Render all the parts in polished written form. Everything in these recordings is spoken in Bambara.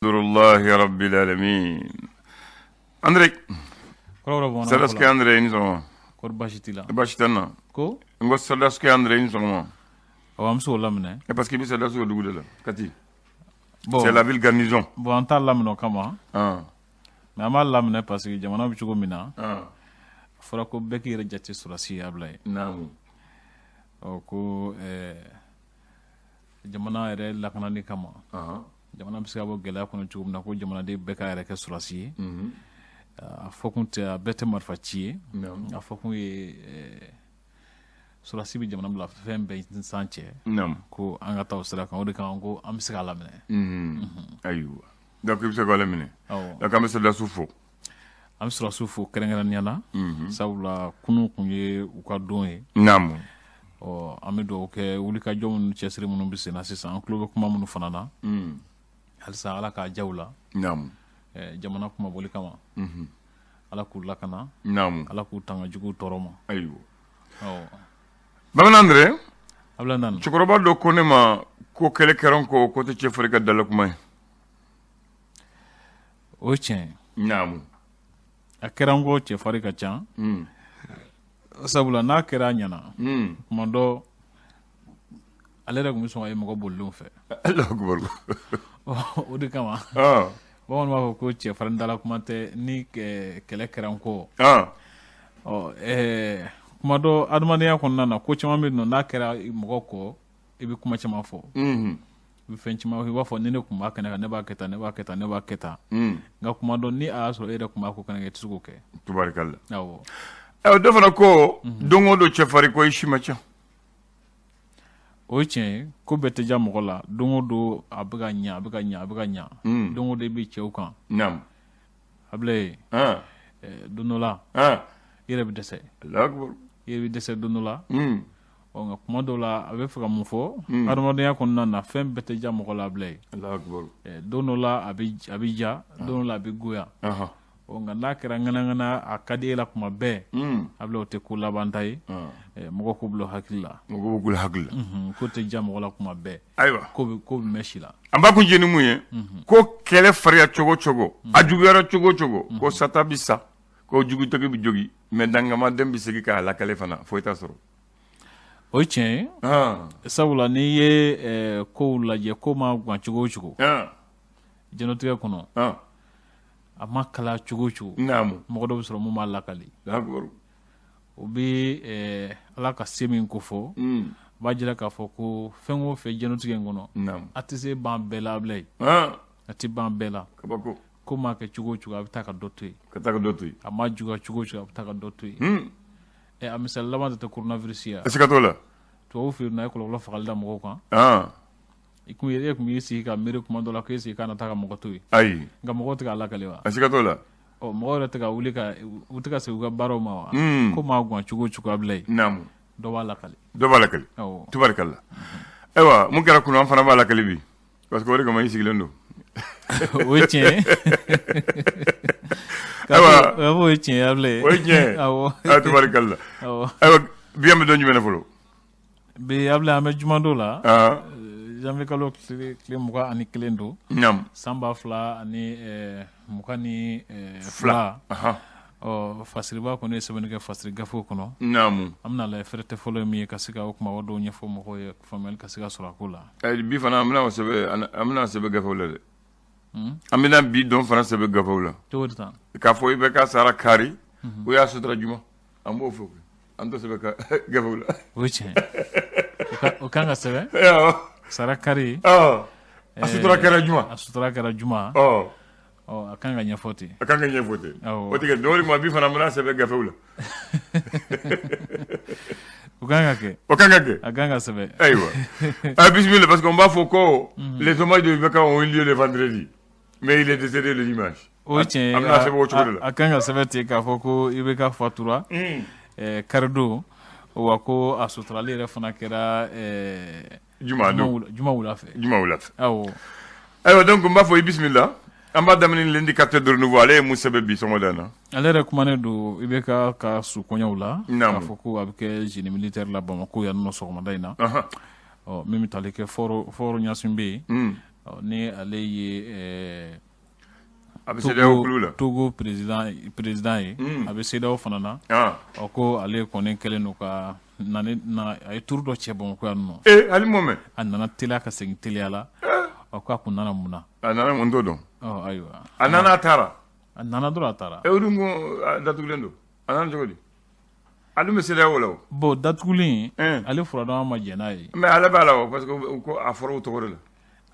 Alhamdulillahi rabbil alamin. André. Kɔrɔ bamanan Sadaske André, i ni sɔgɔma. Kɔri baasi t'i la? Baasi tɛ n na. Ko? N ko Sadaske André, i ni sɔgɔma. Awɔ, an bɛ se k'o laminɛ. Parce que i bɛ Sadaske o dugu de la, Kati. Bon, C'est la ville garnison. Bon, an t'a laminɛ o kama. Ah. Mais an b'a laminɛ parce que jamana bɛ cogo min na. Ah. A fɔra ko bɛɛ k'i yɛrɛ jate sɔrɔdasi ye, Abulaye. Naamu. Ɔ ko jamana yɛrɛ lakanani kama. Ah. Jamana bɛ se ka bɔ gɛlɛya kɔnɔ cogo min na, ko jamanaden bɛɛ k'a yɛrɛ kɛ sɔrɔdasi ye. A fɔ kun tɛ, a bɛɛ tɛ marifa ci ye. Naamu. A fɔ kun ye sɔrɔdasi bɛ jamana bila fɛn bɛɛ san cɛ. Naamu. Ko an ka taa o sira kan, o de kama ko an bɛ se k'a laminɛ. Ayiwa. Donc i bɛ se k'a laminɛ. Awɔ. Donc an bɛ sɔrɔdasiw fo. An bɛ sɔrɔdasiw fo kɛrɛnkɛrɛnnenya la. Sabula kunun tun ye u ka don ye. Naamu. Ɔ, an bɛ dugawu kɛ, wulikajɔ minnu, cɛsiri minnu bɛ sen na sisan, an tulo bɛ kuma minnu fana na. Halisa Ala k'a ja u la. Naamu. Jamana kunmabɔli kama. Ala k'u lakana. Naamu. Ala k'u tanga juguw tɔɔrɔ ma. Ayiwa. Awɔ. Bamanan André. Abulaye Nani. Cɛkɔrɔba dɔ ko ne ma ko kɛlɛ kɛra n kɔ, ko tɛ cɛfarin ka dala kuma ye. O ye tiɲɛ ye. Naamu. A kɛra n kɔ cɛfarin ka ca. Sabula n'a kɛra a ɲɛna. Tuma dɔ ale yɛrɛ tun bɛ sɔn ka ye mɔgɔ bolilenw fɛ. Alahu akibaru. O de kama. Bamananw b'a fɔ ko cɛfarin dala kuma tɛ ni kɛlɛ kɛra n kɔ. Ɔ kuma dɔ adamadenya kɔnɔna na, ko caman bɛ yen nɔ, n'a kɛra mɔgɔ kɔ, i bɛ kuma caman fɔ. I bɛ fɛn caman fɔ, i b'a fɔ ni ne tun b'a kɛnɛ kan, ne b'a kɛ tan, ne b'a kɛ tan, ne b'a kɛ tan. Nka kuma dɔ ni a y'a sɔrɔ e yɛrɛ tun b'a ko kɛnɛ kan, i tɛ se k'o kɛ. Tubarikala. Awɔ. Ɛ, dɔ fana ko don o don cɛfarin ko i si ma ca. O ye tiɲɛ ye, ko bɛɛ tɛ diya mɔgɔ la. Don o don a bɛ ka ɲa, a bɛ ka ɲa, a bɛ ka ɲa. Don o don i bɛ cɛw kan. Naamu. Abulaye. Don dɔ la. I yɛrɛ bɛ dɛsɛ. Alahu akibaru. I yɛrɛ bɛ dɛsɛ don dɔ la. Ɔ, nka kuma dɔw la a bɛ fɛ ka mun fɔ? Adamadenya kɔnɔna na, fɛn bɛɛ tɛ diya mɔgɔ la, Abulaye. Alahu akibaru. Don dɔ la a bɛ diya, don dɔ la a bɛ goya. Ɔ, nka n'a kɛra ŋanaŋana, a ka di e la kuma bɛɛ. Abulaye, o tɛ ko labanta ye. Mɔgɔ k'o bila hakili la. Mɔgɔ b'o bila hakili la. Ko tɛ diya mɔgɔ la kuma bɛɛ. Ayiwa. Ko bɛ mɛn si la. An b'a kun jeni mun ye? Ko kɛlɛ farinya cogo cogo, a juguyara cogo cogo, ko sata bi sa, ko jugutigi bi jogi, mais dangamaden bɛ segin k'a lakale fana, foyi t'a sɔrɔ. O ye tiɲɛ ye. Sabula n'i ye kow lajɛ, ko ma gan cogo o cogo. Diɲɛlatigɛ kɔnɔ. A ma kala cogo o cogo. Naamu. Mɔgɔ dɔ bɛ sɔrɔ mun b'a lakali. Alahu O bɛ Ala ka se min ko fɔ. A b'a jira k'a fɔ ko fɛn o fɛn diɲɛlatigɛ in kɔnɔ. Naamu. A tɛ se ban bɛɛ la, Abulaye. A tɛ ban bɛɛ la. Kabako. Ko maa kɛ cogo o cogo, a bɛ taa ka dɔ to yen. Ka taa ka dɔ to yen. A ma juguya cogo o cogo, a bɛ taa ka dɔ to yen. A misali laban tɛ coronavirus ye. Siga t'o la. Tubabu fɛ yen nɔ, a ye kɔlɔlɔ fagali da mɔgɔw kan. I kun e tun b'i sigi ka miiri kuma dɔ la k'e sigi k'a na taa ka mɔgɔ to yen. Ayi. Nka mɔgɔw tɛ k'a lakali wa? A siga t'o la. Ɔ, mɔgɔw yɛrɛ tɛ ka wuli ka u tɛ ka segin u ka baaraw ma wa? Ko maa gan cogo o cogo, Abulaye. Naamu. Dɔ b'a lakali. Dɔ b'a lakali. Awɔ. Tubarikala. Ayiwa, mun kɛra kunun, an fana b'a lakali bi. Parce que o de kama i sigilen don. O ye tiɲɛ ye. Ayiwa. O ye tiɲɛ ye, Abulaye. O ye tiɲɛ ye. Awɔ. Ayiwa, tubarikala. Awɔ. Ayiwa, bi an bɛ don jumɛn na fɔlɔ? Bi, Abulaye, an bɛ jumadon la. Janvier kalo tile 21 don. Naamu. San 2022. Ɔ, fasiriba kɔni ye sɛbɛnni kɛ fasiri gafew kɔnɔ. Naamu. An bɛna lajɛ fɛrɛtɛ fɔlɔ ye min ye ka se ka o kumaba dɔw ɲɛfɔ mɔgɔw ye, faamuyali ka se ka sɔrɔ a ko la. Bi fana an bɛna sɛbɛn, an bɛna sɛbɛn gafew la dɛ. An bɛna bi don fana sɛbɛn gafew la. Cogo di tan? K'a fɔ i bɛ ka sara kari, o y'a sutura juma. An b'o fɔ. An t'o sɛbɛn gafew la. O ye tiɲɛ. O kan ka sɛbɛn. Sara kari. A sutura kɛra juma. A sutura kɛra juma. Ɔ, a kan ka ɲɛfɔ ten. A kan ka ɲɛfɔ ten. O tigɛ dɔw ma bi fana an bɛna sɛbɛn gafew la. O kan ka kɛ. O kan ka kɛ. A kan ka sɛbɛn. Ayiwa. A bisimila, parce qu'on b'a fɔ ko les hommages de IBK ont eu lieu le vendredi, mais il est décédé le dimanche. O ye tiɲɛ ye. An bɛna sɛbɛn o cogo de la. A kan ka sɛbɛn ten k'a fɔ ko IBK fatura karidon, wa ko a suturali yɛrɛ fana kɛra juma don. Juma wula fɛ. Juma wula fɛ. Awɔ. Ayiwa, donc n b'a fɔ i bisimila. An b'a daminɛ L'Indicateur de Renouveau, ale ye mun sɛbɛn bi sɔgɔmada in na? Ale yɛrɛ kumanen don IBK ka su kɔɲɔw la. K'a fɔ ko a bɛ kɛ génie militaire la Bamakɔ yan nɔ sɔgɔmada in na. Ɔ, min bɛ tali kɛ Faure Gnassingbé yen. Ni ale ye a bɛ CEDEAO kulu la, Togo président ye, a bɛ CEDEAO fana na. Ɔ ko ale kɔni kɛlen don ka na, a ye tour dɔ cɛ Bamakɔ yan nɔ. Ee, hali m'o mɛn. A nana teliya ka segin teliya la. Ɔ k'a kun nana mun na? A nana mun t'o dɔn. Ɔ ayiwa. A nana, a taara. A nana dɔrɔn, a taara. E, o dun ko datugulen don, a nana cogo di? A dun bɛ CEDEAO la o. Bon, datugulen, ale furadama ma jɛn n'a ye. Mais ale b'a la o, parce que ko a fɔra o tɔgɔ de la.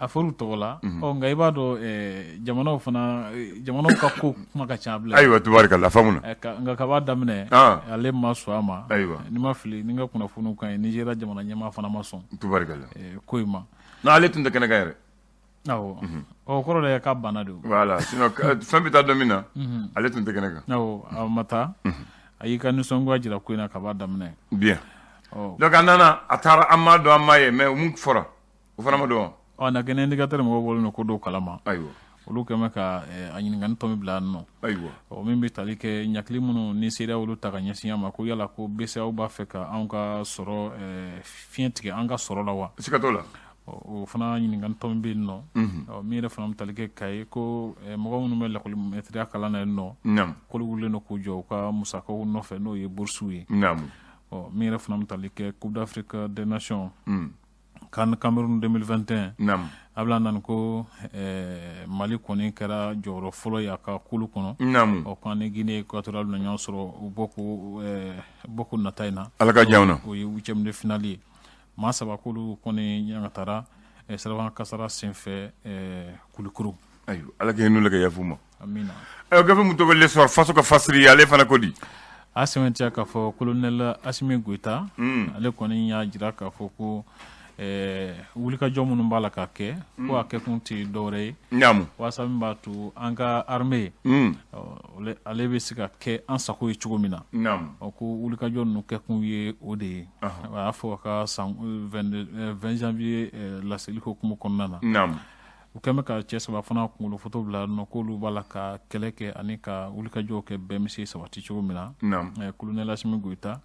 A fɔra u tɔgɔ la. Ɔ nka i b'a dɔn, jamanaw fana, jamanaw ka ko kuma ka ca bilen. Ayiwa, tubarikala, a faamuna. Nka kaba daminɛ, ale ma sɔn a ma. Ni ma fili, ni n ka kunnafoniw ka ɲi, Nizeriya jamana ɲɛmaa fana ma sɔn. Tubarikala. Ko in ma. Non, ale tun tɛ kɛnɛ kan yɛrɛ. Awɔ, o kɔrɔ de ye k'a banna de. Voilà, sinon fɛn bɛ taa don min na, ale tun tɛ kɛnɛ kan. Awɔ, a ma taa. A y'i ka nisɔngoya jira ko in na kaba daminɛ. Bien. Donc a nana, a taara, an m'a dɔn, an m'a ye, mais mun fɔra, o fana ma dɔn wa? Ɔ na kɛnɛ indicateur mɔgɔw bɔlen don ko dɔw kalama. Olu kɛn bɛ ka a ɲininkali tɔ min bila yan nɔ. Ɔ min bɛ tali kɛ ɲakili minnu ni CEDEAO olu ta ka ɲɛsin an ma, ko yala ko BCEAO b'a fɛ ka anw ka sɔrɔ fiɲɛ tigɛ an ka sɔrɔ la wa? Siga t'o la. O fana ɲininkali tɔ min bɛ yen nɔ. Ɔ min yɛrɛ fana bɛ tali kɛ Kaye, ko mɔgɔ minnu bɛ lakɔli mɛtiriya kalan na yen nɔ. K'olu wulilen don k'u jɔ u ka musakaw nɔfɛ, n'o ye bourse ye. Ɔ min yɛrɛ fana bɛ tali kɛ Coupe d'Afrique des Nations. CAN Cameroun 2021. A bɛna nani ko Mali kɔni kɛra jɔyɔrɔ fɔlɔ ye a ka kulu kɔnɔ. Ɔ k'an ni Guinée équatoriale bɛna ɲɔgɔn sɔrɔ u bɔko nata in na. Ala ka diya na. O ye huitième de finale ye. Maa saba k'olu kɔni ɲangatara sirabakan kasara senfɛ Kulikoro. Ayiwa, Ala ka hinɛ ka yafa u ma. Amina. Ayiwa, gafe min tɔgɔ L'Essor, faso ka fasiri, ale fana ko di? A sɛmɛntiya k'a fɔ colonel Assimi Goïta, ale kɔni y'a jira k'a fɔ ko wulikajɔ minnu b'a la ka kɛ, ko a kɛkun tɛ dɔwɛrɛ ye. Walasa min b'a to an ka armée, ale bɛ se ka kɛ an sago ye cogo min na. Ɔ ko wulikajɔ ninnu kɛkun ye o de ye. A y'a fɔ a ka san 20 janvier laseli hukumu kɔnɔna na. U kɛlen bɛ ka cɛ saba fana kunkolo foto bila nɔ, k'olu b'a la ka kɛlɛ kɛ ani ka wulikajɔw kɛ bɛn bɛ se sabati cogo min na. Colonel Assimi Goïta,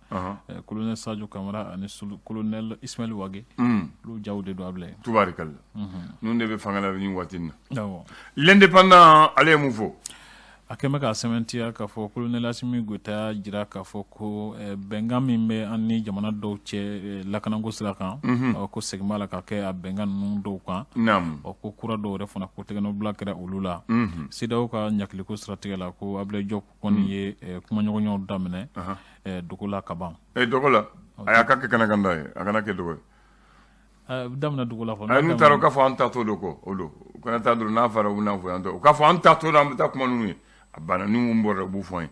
colonel Sadio Kamara ani colonel Ismaël Wagué, olu jaw de don a bila. Tubarikala. Ninnu de bɛ fanga la nin waati in na. Awɔ. L'Indépendant, ale ye mun fɔ? A kɛlen bɛ k'a sɛmɛntiya k'a fɔ colonel Assimi Goïta y'a jira k'a fɔ ko bɛnkan min bɛ an ni jamana dɔw cɛ lakanako sira kan, ko segin b'a la ka kɛ a bɛnkan ninnu dɔw kan. Ɔ ko kura dɔw yɛrɛ fana ko tɛgɛnɔbila kɛra olu la. CEDEAO ka ɲakiliko siratigɛ la, ko Abdoulaye Diop kɔni ye kumaɲɔgɔnyaw daminɛ dogo la ka ban. Dogo la, a y'a ka kɛ kɛnɛ kan da ye, a kana kɛ dogo ye. A bɛ daminɛ dogo la fɔlɔ. N'u taara, u k'a fɔ an ta t'o don kɔ, o don u kana taa dɔrɔn n'a fɔra u bɛna fɔ yan tɔ, u k'a fɔ an ta t'o don, an bɛ taa kuma ninnu ye, a banna, ni mun bɔra u b'u fɔ an ye.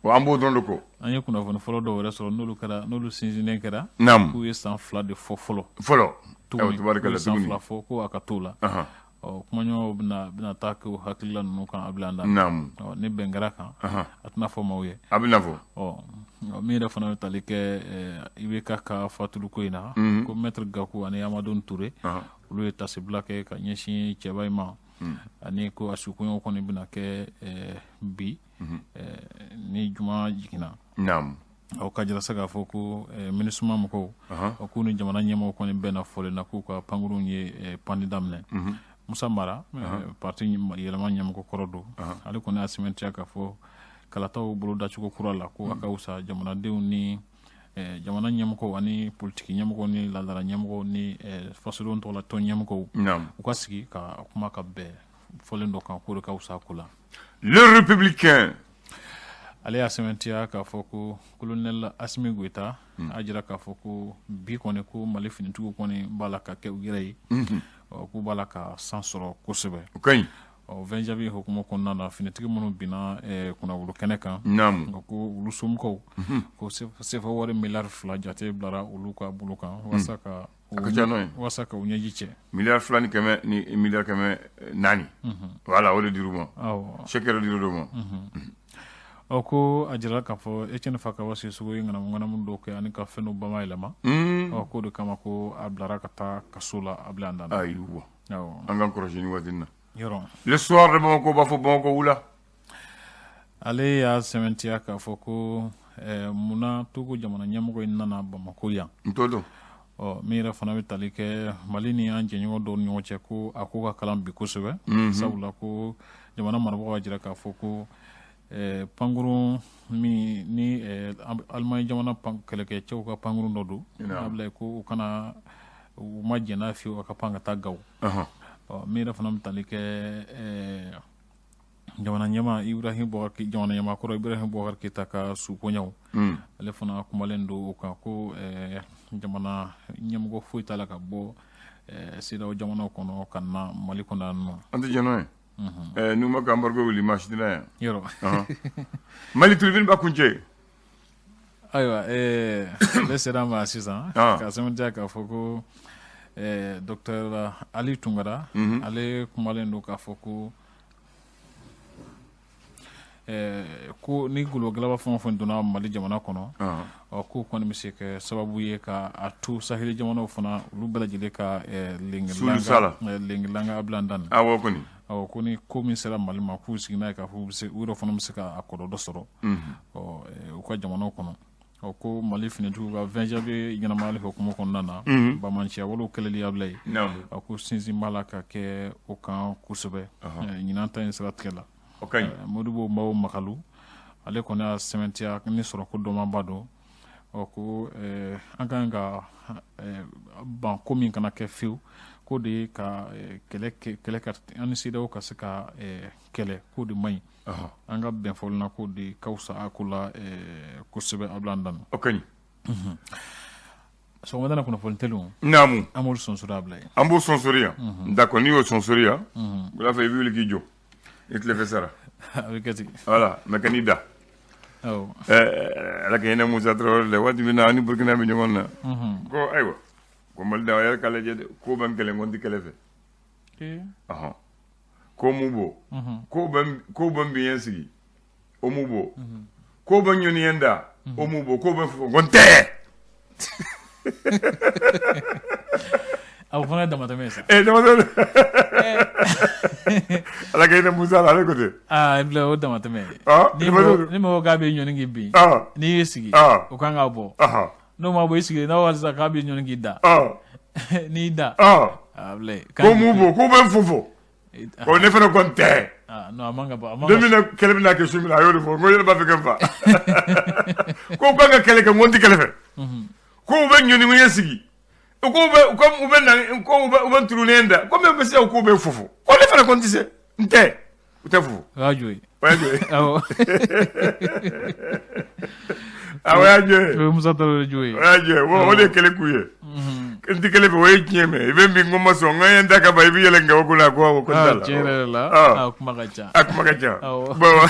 Wa an b'o dɔrɔn de kɔ. An ye kunnafoni fɔlɔ dɔw yɛrɛ sɔrɔ, n'olu kɛra, n'olu sinsinnen kɛra. K'u ye san 2 de fɔ fɔlɔ. Fɔlɔ. Tuguni, tubarikala, san tuguni. 2 fɔ ko a ka t'o la. Ɔ kumaɲɔgɔnw bɛna taa kɛ o hakilila ninnu kan a bila da. Ɔ ni bɛn kɛra kan, a tɛna fɔ maaw ye. A bɛna fɔ. Ɔ min yɛrɛ fana bɛ tali kɛ IBK ka fatuliko in na, ko maître Gakou ani Amadou Touré, olu ye tasibila kɛ ka ɲɛsin cɛba in ma. Ani ko a sukoɲɔgɔn kɔni bɛna kɛ bi ni juma jiginna. Aw ka jira se k'a fɔ ko MINUSMA mɔgɔw, k'u ni jamana ɲɛmɔgɔw kɔni bɛnna fɔlen na k'u ka pankurunw ye panni daminɛ. Musa Mara, parti yɛlɛma ɲɛmɔgɔ kɔrɔ don, ale kɔni y'a sɛmɛntiya k'a fɔ kalataw bolodacogo kura la, ko a ka fisa jamanadenw ni jamana ɲɛmɔgɔw ani politiki ɲɛmɔgɔw ni laadala ɲɛmɔgɔw ni fasodenw tɔgɔla tɔn ɲɛmɔgɔw, u ka sigi ka kuma ka bɛn fɔlen dɔ kan, k'o de ka fisa ko la. Le Républicain. Ale y'a sɛmɛntiya k'a fɔ ko colonel Assimi Goïta a jira k'a fɔ ko bi kɔni ko Mali finitigiw kɔni b'a la ka kɛ u yɛrɛ ye. Ɔ k'u b'a la ka san sɔrɔ kosɛbɛ. O ka ɲi. Ɔ 20 janvier hukumu kɔnɔna na, finitigi minnu binna kunnawolo kɛnɛ kan. Ko olu somɔgɔw, ko CFA wari miliyari 2 jate bilara olu ka bolo kan walasa ka A ka ca n'o ye. Walasa ka u ɲɛji cɛ. Miliyari 2 ni kɛmɛ ni miliyari 400. Voilà, o de dir'u ma. Chèque yɛrɛ dir'u ma. Ɔ ko a jira k'a fɔ Etienne Fakaba Sisoko ye ŋanamu ŋanamu dɔw kɛ ani ka fɛn dɔw bayɛlɛma. Ɔ k'o de kama ko a bilara ka taa kaso la a bila an da. Ayiwa. An k'an kɔlɔsi nin waati in na. Yɔrɔ. Le Soir de Bamako b'a fɔ Bamakɔ wula. Ale y'a sɛmɛntiya k'a fɔ ko munna Togo jamana ɲɛmɔgɔ in nana Bamakɔ yan. N t'o dɔn. Ɔ min yɛrɛ fana bɛ tali kɛ Mali ni an jɛɲɔgɔn dɔw ni ɲɔgɔn cɛ, ko a ko ka kalan bi kosɛbɛ, sabula ko jamana marabagaw y'a jira k'a fɔ ko pankurun min ni Alimaɲi jamana kɛlɛkɛcɛw ka pankurun dɔ don, Abulayi, ko u kana u ma jɛn n'a fiyewu a ka pan ka taa Gawo. Ɔ min yɛrɛ fana bɛ tali kɛ jamana ɲɛmaa Ibrahim Boubacar, jamana ɲɛmaa kɔrɔ Ibrahim Boubacar Keita ka sukoɲaw, ale fana kumalen don o kan, ko jamana ɲɛmɔgɔ foyi t'a la ka bɔ CEDEAO jamanaw kɔnɔ ka na Mali kɔnɔ yan nɔ. An tɛ jɛn n'o ye. N'u ma ka embargo wuli, maa si tɛ na yan. Yɔrɔ. Mali Tribune b'a kuncɛ. Ayiwa, ne sera ma sisan ka sɛmɛntiya k'a fɔ ko docteur Ali Tunkara, ale kumalen don k'a fɔ ko ni gologalaba fɛn o fɛn donna Mali jamana kɔnɔ, ɔ k'o kɔni bɛ se kɛ sababu ye ka a to saheli jamanaw fana, olu bɛɛ lajɛlen ka lengelanga abilan dan. Awɔ kɔni. Awɔ, ko ni ko min sera Mali ma, k'u sigi n'a ye k'a fɔ u yɛrɛ fana bɛ se ka a kɔlɔlɔ sɔrɔ ɔ u ka jamanaw kɔnɔ. Ɔ ko Mali finitigiw ka 20 janvier ɲɛnamayali hukumu kɔnɔna na, banbaanciya walew kɛlɛli Abulayi, a ko sinsin b'a la ka kɛ o kan kosɛbɛ ɲinan ta in siratigɛ la. O ka ɲi. Modibo Mao Makalu, ale kɔni y'a sɛmɛntiya ni sɔrɔ ko dɔnbaaba don. Ɔ ko an ka kan ka ban ko min kana kɛ fiyewu, k'o de ye ka kɛlɛ kɛlɛ ka an ni CEDEAO ka se ka kɛlɛ, k'o de man ɲi. An ka bɛn fɔlɔ na, k'o de ka fisa a ko la kosɛbɛ Abilan Dan. O ka ɲi. Sɔgɔmada na kunnafoni teliw. Naamu. An b'olu sonsori Abulayi. An b'o sonsori yan. D'accord, n'i y'o sonsori yan, wula fɛ i bɛ wuli k'i jɔ i tilefɛ sara. A bɛ kɛ ten. Voilà, mais kan'i da. Awɔ. Ala ka hinɛ Musa Tarawele la, waati min na ani Burukina bɛ ɲɔgɔn na. Ko ayiwa, ko Mali a yɛrɛ k'a lajɛ dɛ, ko bɛ n kɛlɛ, ko n tɛ kɛlɛ fɛ. Ɔhɔn. Ko mu bo. Ko bɛ n biɲɛ sigi, o mu bo. Ko bɛ n ɲɔniɲɛ da, o mu bo. Ko bɛ n fɔ, ko n tɛ. A fana ye damatɛmɛ ye sa. Damatɛmɛ. Ala ka hinɛ Musa la, ale ko ten. Aa bila, o damatɛmɛ ye. Ni mɔgɔ k'a bɛ ɲɔni k'i bin, n'i y'i sigi, o kan ka bɔ. N'o ma bɔ i sigi, n'a ko sisan k'a bɛ ɲɔni k'i da, n'i y'i da, a bila. Ko mu bo, ko bɛ n fofo. Ko ne fana ko n tɛ. Non, a man ka bɔ. Don min na kɛlɛ bɛna kɛ su min na, a y'o de fɔ, n ko yɛrɛ b'a fɛ ka n fa. Ko k'an ka kɛlɛ kɛ, n ko n tɛ kɛlɛ fɛ. Ko u bɛ ɲɔni sigi, ko u bɛ na, ko u bɛ turulen da, ko bɛ se k'u bɛ fofo, ko ne fana ko n tɛ se, n tɛ, u tɛ fofo. O y'a jo ye. O y'a jo ye. Awɔ. Awɔ, o y'a jo ye. O ye Musa Tarawele jo ye. O y'a jo ye. O de ye kɛlɛ kun ye. N tɛ kɛlɛ fɛ, o ye tiɲɛ mɛn. I bɛ min ko ma sɔn, n ka n da ka ban, i bɛ yɛlɛ n ko la ko awɔ, ko n t'a la. Tiɲɛ yɛrɛ la, a kuma ka ca. A kuma ka ca. Bon,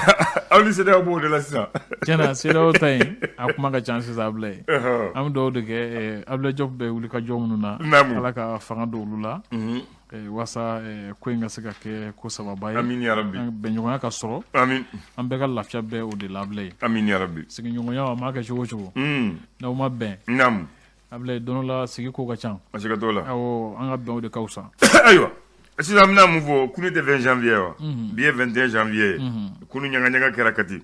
aw ni CEDEAO b'o de la sisan. Tiɲɛ na, CEDEAO ta in, a kuma ka ca sisan Abulayi. An bɛ dugawu de kɛ, Abulayi Jɔpu bɛ wuli ka jɔ minnu na. Ala ka fanga don olu la. Walasa ko in ka se ka kɛ ko sababa ye. Amin ya rabi. Bɛnɲɔgɔnya ka sɔrɔ. Amin. An bɛɛ ka lafiya bɛɛ o de la Abulayi. Amin ya rabi. Sigiɲɔgɔnya, a ma kɛ cogo o cogo. N'aw ma bɛn. Naamu. Abulayi, don dɔ la sigi ko ka ca. A siga t'o la. Awɔ, an ka bɛn o de ka fisa. Ayiwa, sisan an bɛna mun fɔ? Kunu tɛ 20 janvier wa? Bi ye 21 janvier ye. Kunu ɲagaɲaga kɛra Kati.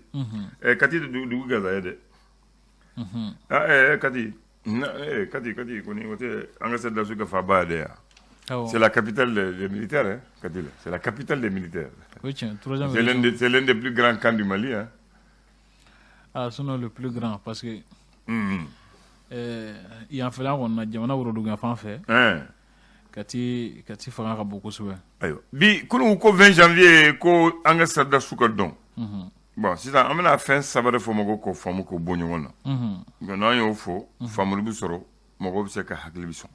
Kati dugu gaza ye dɛ. Kati, Kati, Kati kɔni o tɛ an ka sɔrɔdasiw ka faaba ye dɛ yan. C'est la capitale des militaires, hein, Kati. C'est la capitale des militaires. Oui, tiens, c'est l'un des plus grands camps du Mali. Hein. Ah, sinon le plus grand, parce que yan fɛla kɔni na, jamana worodugu fan fɛ, Kati fanga ka bon kosɛbɛ. Ayiwa, bi kunun ko 20 janvier, ko an ka sɔrɔdasiw ka dɔn. Bon, sisan an bɛna fɛn saba de fɔ mɔgɔw k'o faamu, k'o bɔ ɲɔgɔn na. Nka n'an y'o fɔ, faamuli bɛ sɔrɔ, mɔgɔw bɛ se ka hakili bɛ sɔn.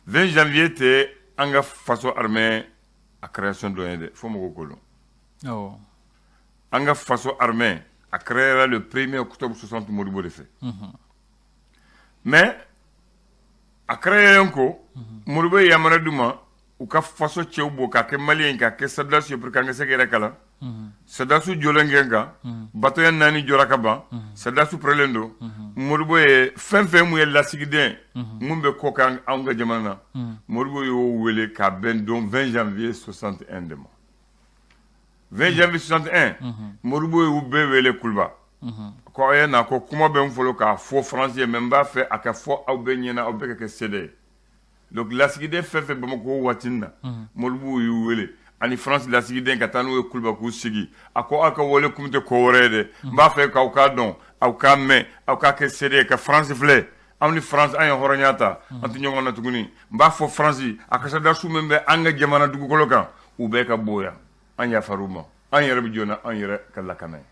20 janvier tɛ an ka faso armée a création dɔ ye dɛ, fo mɔgɔw k'o dɔn. An ka faso armée a créera le 1er octobre 60 Modibo de fɛ. Mais a créé ko Modibo ye yamaruya d'u ma u ka faso cɛw bɔ k'a kɛ malien, k'a kɛ sɔrɔdasiw ye, pour que an ka se ka yɛrɛ kalan. Sɔrɔdasiw jɔlen kɛ kan, bataillon naani jɔra ka ban, sɔrɔdasiw pɛrɛlen don. Modibo ye fɛn fɛn mun ye lasigiden mun bɛ kɔ kan anw ka jamana na, Modibo y'o wele k'a bɛn don 20 janvier 61 de ma. 20 janvier 61, Modibo y'u bɛɛ wele Kuluba. Ko aw ye na, ko kuma bɛ n bolo k'a fɔ France ye, mais n b'a fɛ a ka fɔ aw bɛɛ ɲɛna, aw bɛɛ ka kɛ seede ye. Donc lasigiden fɛn fɛn Bamakɔ waati in na, Modibo y'u wele ani France lasigiden ka taa n'u ye Kuluba k'u sigi. A ko aw ka wele kun tɛ ko wɛrɛ ye dɛ, n b'a fɛ k'aw k'a dɔn, aw k'a mɛn, aw k'a kɛ seede ye ka France filɛ. Anw ni France, an ye hɔrɔnya ta, an tɛ ɲɔgɔn na tuguni. N b'a fɔ France a ka sɔrɔdasiw min bɛ an ka jamana dugukolo kan, u bɛɛ ka bɔ yan. An yafar'u ma, an yɛrɛ bɛ jɔ n'an yɛrɛ ka lakana ye.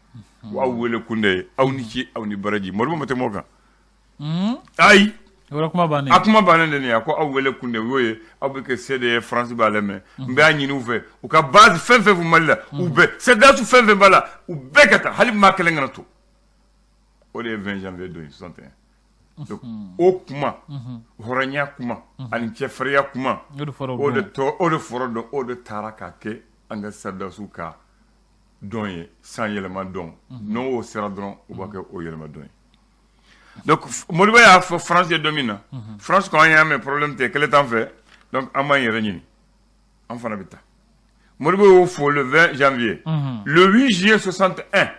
Wa aw wele kun de ye, aw ni ce, aw ni baraji. Modibo ma tɛmɛ o kan. Ayi. Kuma bannen. A kuma bannen de nin ye. A ko aw wele kun de y'o ye, aw bɛ kɛ seede ye, France b'a lamɛn. N b'a ɲini u fɛ, u ka base fɛn fɛn fɛ Mali la, u bɛɛ, sɔrɔdasiw fɛn fɛn b'a la, u bɛɛ ka taa, hali maa kelen kana to. O de ye 20 janvier don ye 61. Donc o kuma, hɔrɔnya kuma ani cɛfarinya kuma, o de fɔra o o de don. Tɔ o de fɔra dɔn, o de taara ka kɛ an ka sɔrɔdasiw ka dɔn ye, san yɛlɛma dɔn. N'o sera dɔrɔn, u b'a kɛ o yɛlɛma dɔn ye. Donc Modibo y'a fɔ France ye don min na, France ko an y'a mɛn, problème tɛ, kɛlɛ t'an fɛ, donc an b'an yɛrɛ ɲini, an fana bɛ taa. Modibo y'o fɔ le 20 janvier. Le 8 juillet 61,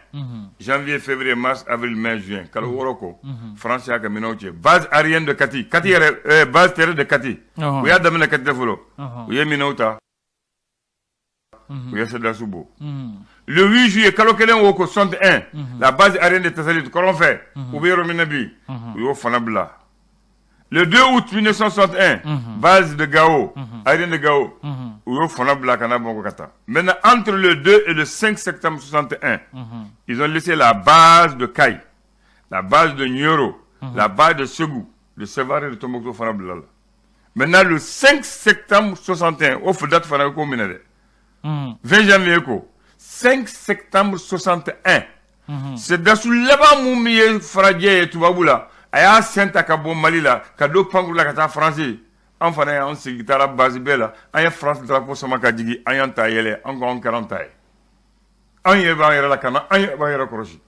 janvier, février, mars, avril, mai, juin, kalo 6 kɔ, France y'a ka minɛnw cɛ base aérienne de Kati, Kati yɛrɛ, base terrestre de Kati. U y'a daminɛ Kati de fɔlɔ. U ye minɛnw ta, u ye sɔrɔdasiw bɔ. Le 8 juillet, kalo kelen o ko 61, la base aérienne de Tessalit, kɔrɔn fɛ, u bɛ yɔrɔ min na bi, u y'o fana bila. Le 2 août 1961, base de Gao, aérienne de Gao, u y'o fana bila ka na Bamakɔ ka taa. Maintenant, entre le 2 et le 5 septembre 61, ils ont laissé la base de Kayes, la base de Nioro, la base de Ségou, de Sévaré, de Tombouctou fana bila la. Maintenant, le 5 septembre 61, o date fana ko minɛ dɛ. 20 janvier ko 5 septembre 61, sɔrɔdasi laban mun ye farajɛ ye tubabu la, a y'a sen ta ka bɔ Mali la ka don pankuru la ka taa Faransi. An fana y'an sigi, taara base bɛɛ la, an ye France drapeau sama ka jigin, an y'an ta yɛlɛ, an ko an kɛra an ta ye, an yɛrɛ b'an yɛrɛ la ka na, an yɛrɛ b'an yɛrɛ kɔlɔsi.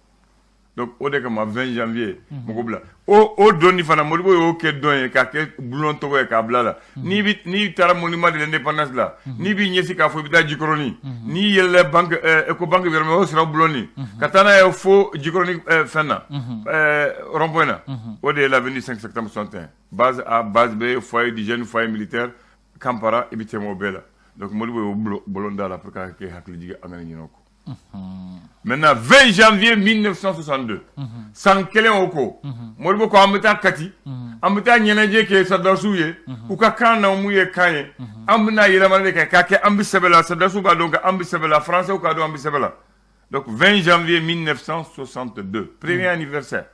Donc o de kama 20 janvier mɔgɔ bila o donni fana, Modibo y'o kɛ dɔn ye k'a kɛ bulon tɔgɔ ye k'a bila la. N'i bi n'i taara monument de l'Indépendance la, n'i b'i ɲɛsin k'a fɔ i bɛ taa Jikɔrɔni, n'i yɛlɛla banque Ecobank yɔrɔ min, o sira bulon nin ka taa n'a ye fo Jikɔrɔni fɛn na, rond point na, o de ye l'avenue 5 septembre 61, base A, base B, foyer du jeune, foyer militaire, Kampara, i bɛ tɛmɛ o bɛɛ la. Donc Modibo y'o bulon da la pour k'a kɛ hakili jigin an ka ɲinɛ o kɔ. Maintenant, 20 janvier 1962, san kelen o ko, Modibo ko an bɛ taa Kati, an bɛ taa ɲɛnajɛ kɛ sɔrɔdasiw ye, u ka kan na mun ye kan ye, an bɛna yɛlɛmali de kɛ k'a kɛ an bɛ sɛbɛ la, sɔrɔdasiw b'a dɔn k'an bɛ sɛbɛ la, français k'a dɔn an bɛ sɛbɛ la. Donc 20 janvier 1962, premier anniversaire,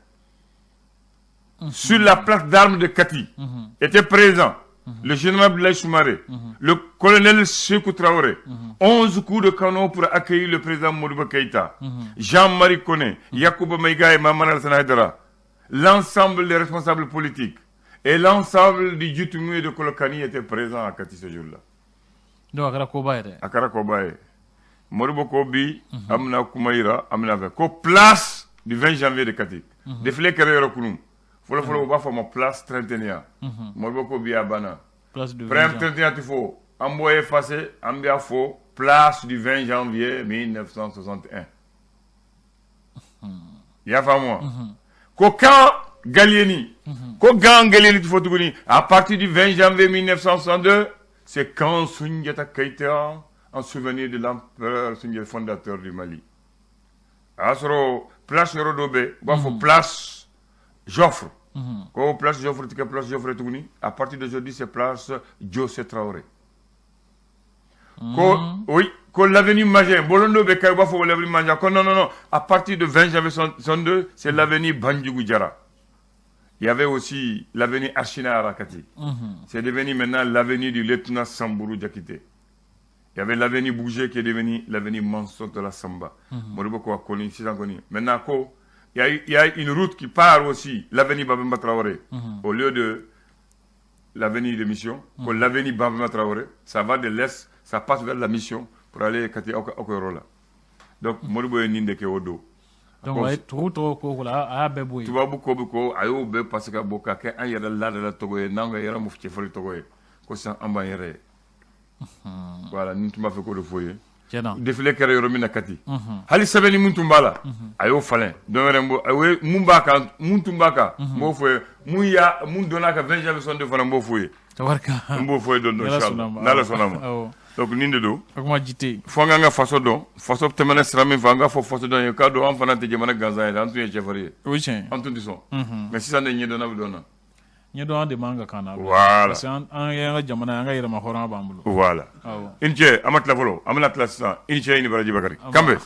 sur la place d'armes de Kati, était présent le général Abdoulaye Soumaré, le colonel Sékou Traoré, 11 coups de canon pour accueillir le président Modibo Keïta, Jean-Marie Koné, Yacouba Maïga et Mahamane Alassane Haïdara, l'ensemble des responsables politiques et l'ensemble du Djoutoumou et de Kolokani étaient présents à Kati ce jour-là. Donc a kɛra koba ye dɛ. A kɛra koba ye. Modibo ko bi, an bɛna kuma yira, an bɛna fɛ ko place du 20 janvier de Kati. Défilé kɛra yɔrɔ kunun. Fɔlɔ fɔlɔ, u b'a fɔ a ma place 31. Modibo ko bi a banna. Place du 20 Prime 31 tɛ fɔ. An b'o effacer, an b'a fɔ place du 20 janvier 1961. I y'a faamu wa? Ko camp Gallieni. Ko camp Gallieni tɛ fɔ tuguni. À partir du 20 janvier 1962, c'est camp Soundiata Keïta, en souvenir de l'empereur Soundiata, fondateur du Mali. A y'a sɔrɔ place yɔrɔ dɔ bɛ yen, u b'a fɔ place Joffre. Ko place Joffre tɛ kɛ place Joffre tuguni. À partir d'aujourd'hui, c'est place José Traoré. Ko oui, ko l'avenue Magin, bolon dɔ bɛ kɛ, u b'a fɔ l'avenue Magin. Ko non, non, non, à partir de 20 janvier 62, c'est l'avenue Bandjougou Diarra. Il y avait aussi l'avenue Archina Arakati. C'est devenu maintenant l'avenue du lieutenant Sambourou Diakité. Il y avait l'avenue Bouger qui est devenue l'avenue Manson de la Samba. Modibo ko a connu, sisan kɔni. Maintenant, ko, il y a une route qui part aussi, l'avenue Babemba Traoré. Au lieu de l'avenue de Mission, ko l'avenue Babemba Traoré, ça va de l'est, ça passe vers la Mission pour aller Kati Okoyoro là. Donc, Modibo ye nin de kɛ o don. Donc a ye tugu tɔgɔ ko la, a y'a bɛɛ bɔ yen. Tubabu ko bɛ ko a y'o bɛɛ pase ka bɔ ka kɛ an yɛrɛ laadala tɔgɔ ye, n'an ka yɛrɛ mu cɛfarin tɔgɔ ye, ko sisan an b'an yɛrɛ ye. Voilà, ni tun b'a fɛ k'o de fɔ ye. Défilé kɛra yɔrɔ min na Kati, hali sɛbɛnni min tun b'a la, a y'o falen. Dɔn wɛrɛ mun b'a kan, mun tun b'a kan, n b'o fɔ ye. Mun y'a mun donna ka 20 janvier 62 fana, n b'o fɔ ye. N b'o fɔ ye don dɔ, inchallah, n'Ala sɔnna ma. Donc nin de don. Kuma ji tɛ yen. Fo an k'an ka faso dɔn. Faso tɛmɛna sira min fɛ, an k'a fɔ fasodenw ye k'a dɔn an fana tɛ jamana gansan ye, an tun ye cɛfarin ye. O ye tiɲɛ. An tun tɛ sɔn, mais sisan de ɲɛdɔnna bɛ dɔn na. Ɲɛdɔn de man ka kan na. Voilà. Parce que an y'an ka jamana, an ka yɛrɛma hɔrɔnya b'an bolo. Voilà. I ni ce. An ma tila fɔlɔ, an bɛna tila sisan. I ni ce, i ni baraji, Bakari. Kanbɛn.